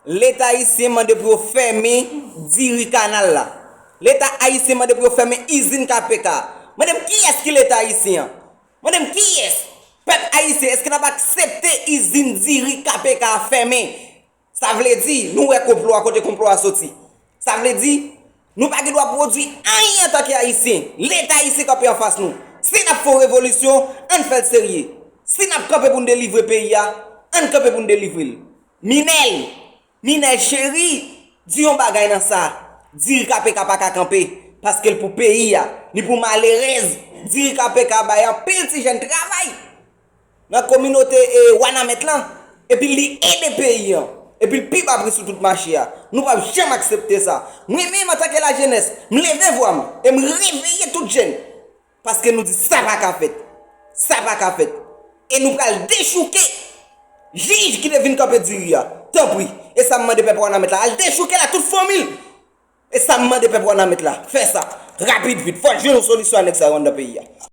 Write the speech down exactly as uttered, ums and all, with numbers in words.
Leta ayisyen mande pou yo fèmen diri kanal la. Leta ayisyen mande pou yo fèmen izin K P K. Mande m kiyès ki Leta ayisyen an? Mande m kiyès? Pèp ayisyen, èske n ap aksepte izin diri K P K a fèmen? Sa vle di, nou wè konplo a, kote konplo a soti. Sa vle di, nou pa gen dwa pwodui anyen antanke Ayisyen. Leta ayisyen kanpe anfas nou. Si n ap fè yon revolisyon, ann fè l serye. Si n ap kanpe pou n delivre peyi a, ann kanpe pou n delivre l. Minèl, Minèl cheri, di yon bagay nan sa. Diri K P K pa ka kanpe, paske l pou peyi a. Li pou malerèz. Diri K P K bay anpil ti jèn travay nan kominote e Wanament lan, epi li ede peyi an, epi l pi ba pri sou tout mache a. Nou p ap janm aksepte sa. Mwen menm, antanke lajenès, m leve vwa m e m reveye tout jèn, paske nou di sa pa ka fèt. Sa pa ka fèt. E nou pral dechouke jij ki te vin kanpe diri a. Tanpri, e sa m mande pèp Wanament la, al dechouke l ak tout fanmi l. E sa m mande pèp Wanament la, fè sa rapid vit. Fò n jwenn yon solisyon a nèg sa yo anndan peyi a.